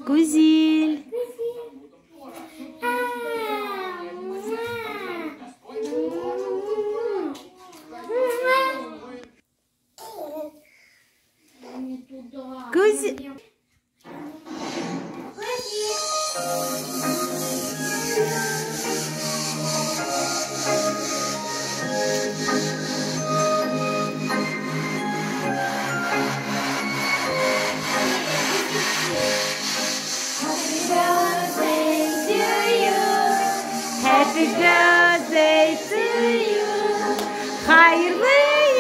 Güzel. Güzel. Happy birthday to you. Hayırlı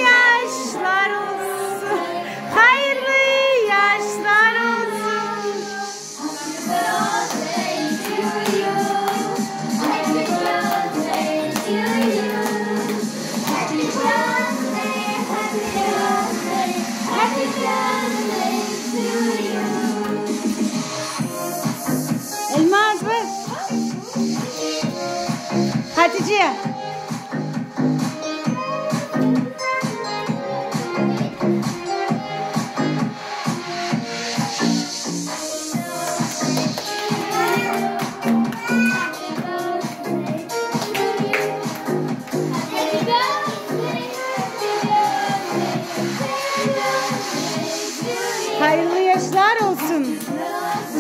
yaşlar olsun. Hayırlı yaşlar olsun. Elmaz, bak. Hatice. Hayırlı yaşlar olsun.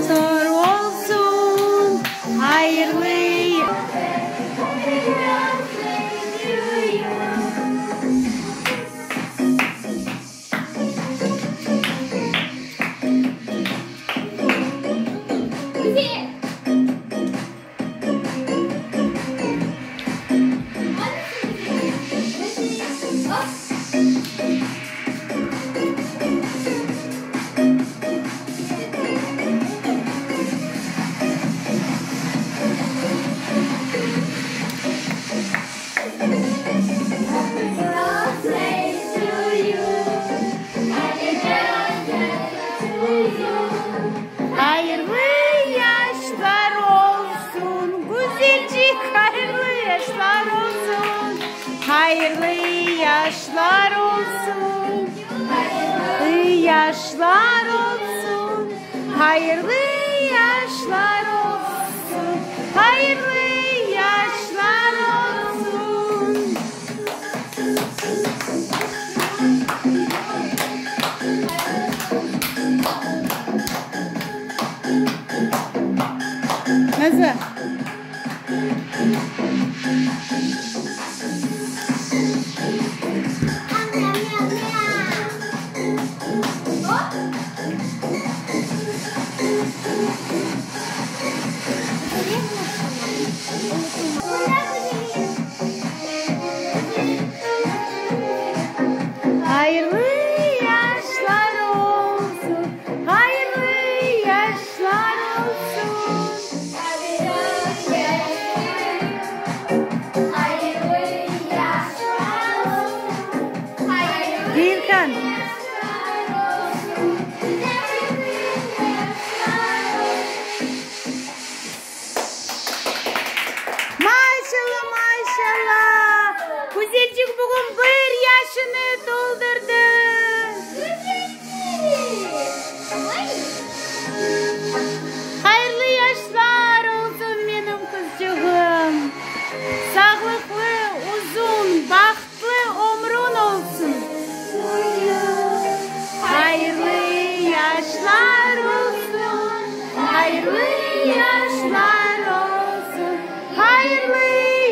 Sor olsun. Hayırlı. Hayırlı yaşlar olsun. Güzelcik hayırlı yaşlar olsun. Hayırlı yaşlar olsun. Hayırlı yaşlar olsun. Hayırlı yaşlar olsun. Hayırlı yaşlar olsun. Nasıl? Hayırlı yaşlar olsun. Hayırlı yaşlar olsun. Birkan. Maşallah, maşallah. Güzelcik bugün bir yaşını doldurdı. Hayırlı yaşlar olsun menim qızçığım. Sağlıqlı, uzun, bahtlı ömrüñ olsun. Hayırlı yaşlar olsun. Hayırlı yaşlar olsun. Hayırlı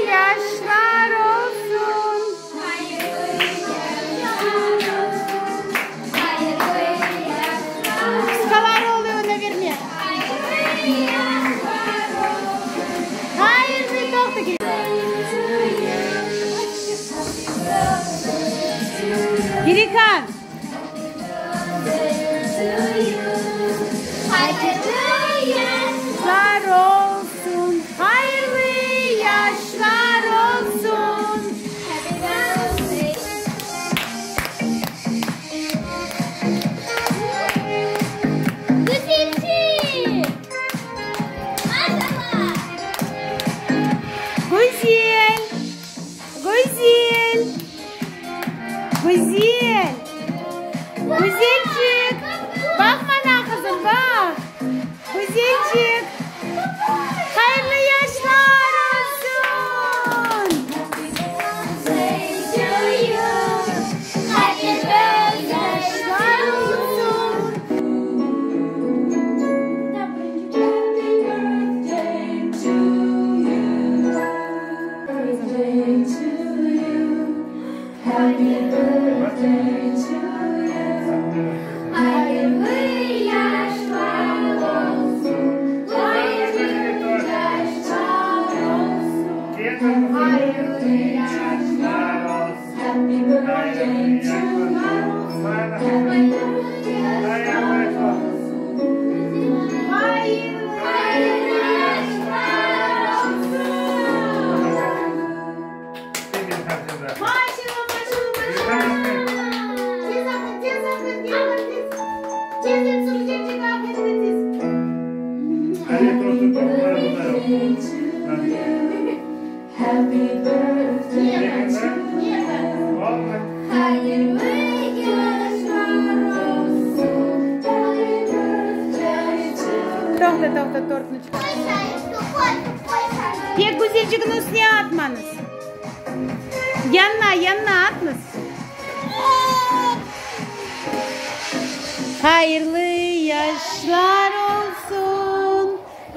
yaşlar olsun. Qısqalar oluyor, наверное. Hayırlı toqta. Girikan. Yaşlar olsun. Güzelcik, aferin tiz. Toqta, toqta, tortnı çıqar. Pek güzelcigini üstüne atmañız. Yanına, yanına atñız. Hayırlı yaşlar olsun,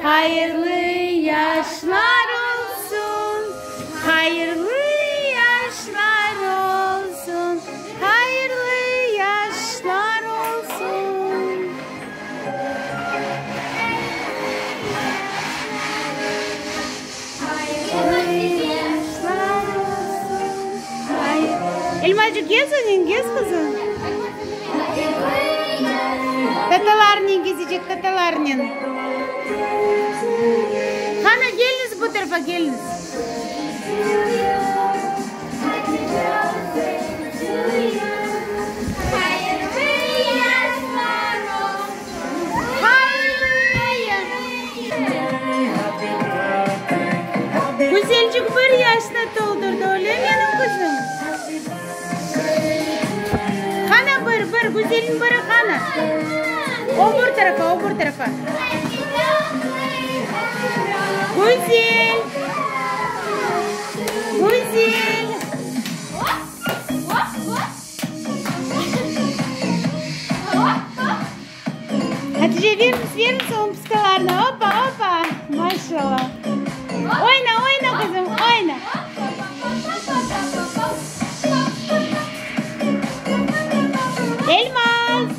hayırlı yaşlar olsun, hayırlı yaşlar olsun, hayırlı yaşlar olsun. Elmacıq, gez onen, gez, qızım. Tatalarnen gezecek, tatalarnen. Qana, keliñiz bu tarafa, keliñiz. Güzelcik bir yaşnı toldurdı, öyle menim qızım? Qana bir, bir, güzelniñ biri qana? Öbür tarafa, öbür tarafa. Güzel! Güzel! Hatice, veriñiz, veriñiz onıñ pıskalarını. Opa, opa! Maşallah! Oyna, oyna, qızım, oyna! Elmaz!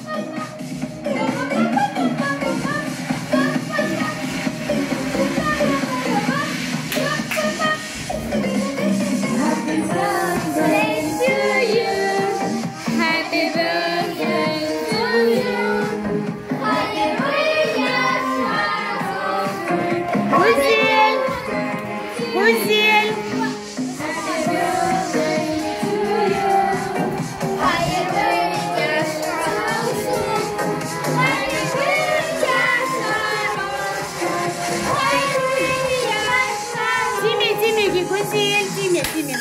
Güzel! Güzel! Tiyme, tiymege, güzel, tiyme, tiyme.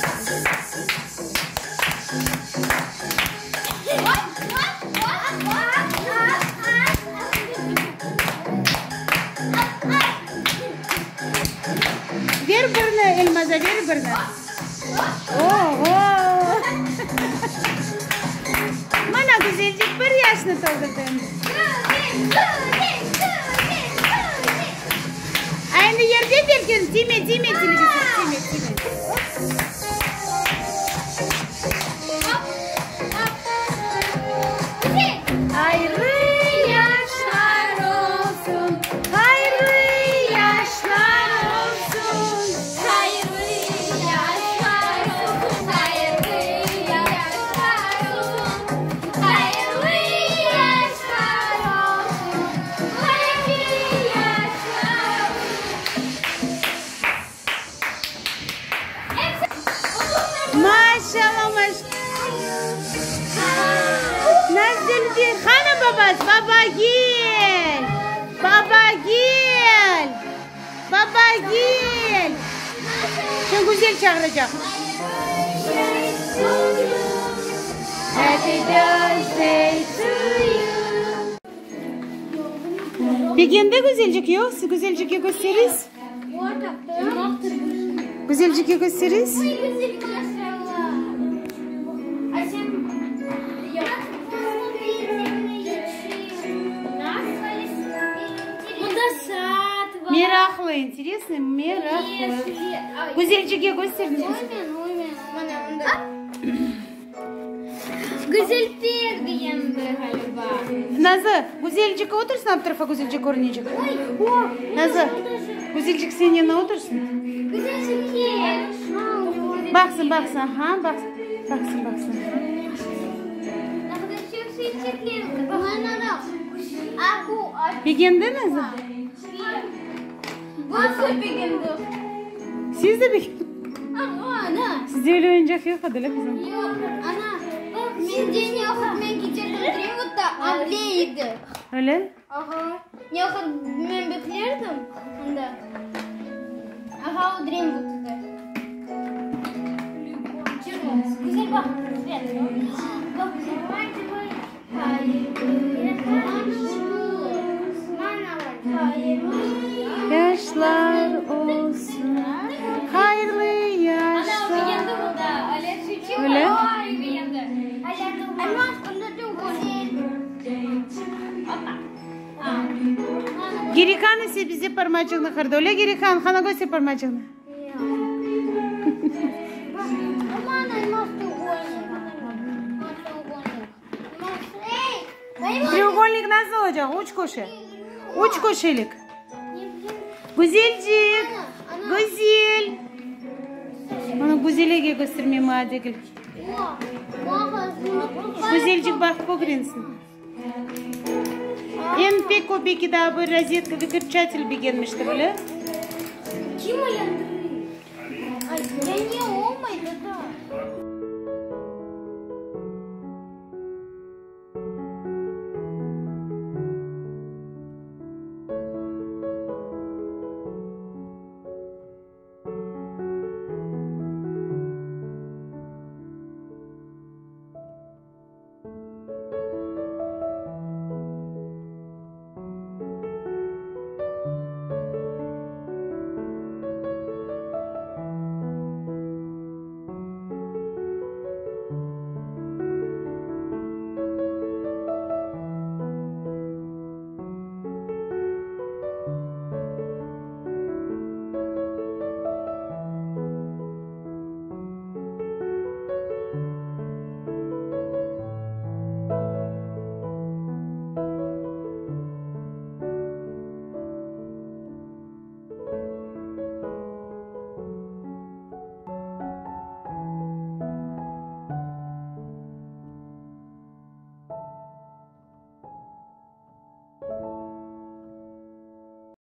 Ver birni, Elmaza, ver birni. Oho! Mana, güzelcik bir yaşnı toldurdı. A endi yerde bergen, tiyme, tiyme televizor, tiyme, tiyme. Hayırlı yaşlar olsun, hayırlı yaşlar olsun. Hayırlı yaşlar olsun, hayırlı yaşlar olsun, hayırlı yaşlar olsun, hayırlı yaşlar olsun. Maşallah, maş. Nasıl bir qana babası, baba gel, baba gel, baba gel. Şimdi Güzel çağıracaq. Happy birthday to you. Begendi Güzelcik, yoq? Siz Güzelcikke kösteriz? Güzelcikke kösteriz? Meraqlı, interesno, meraqlı. Güzelcikke kösteriñiz. Güzel pek begendi ğaliba. Nazı, Güzelcik otursın ap tarafa, Güzelcik körünecek. Nazı, Güzelcik senin yanına otursın. Güzelcik kel. Baqsın, baqsın, aha, baqsın, baqsın, baqsın. Begendi, Nazı? Nasıl begendi? Siz de begendiñiz. Ana. Sizde öyle oyuncaq yoq edi, qızım? Yoq, ana. Öyle? Yaşlar olsun, hayırlı yaşlar. Öyle? Girikan ise bize parmaçığını qırdı. Öyle, Girikan? Qana köster parmaçığını. Treugolnik nasıl olacaq? Üç köşe. Üç köşelik. Güzelcik! Güzel! Onı Güzelege köstermey maña degil. Güzelcik baqıp ögrensin. Em pek o beki daa bir rozetka, vıklüçatel begenmiştir, öyle?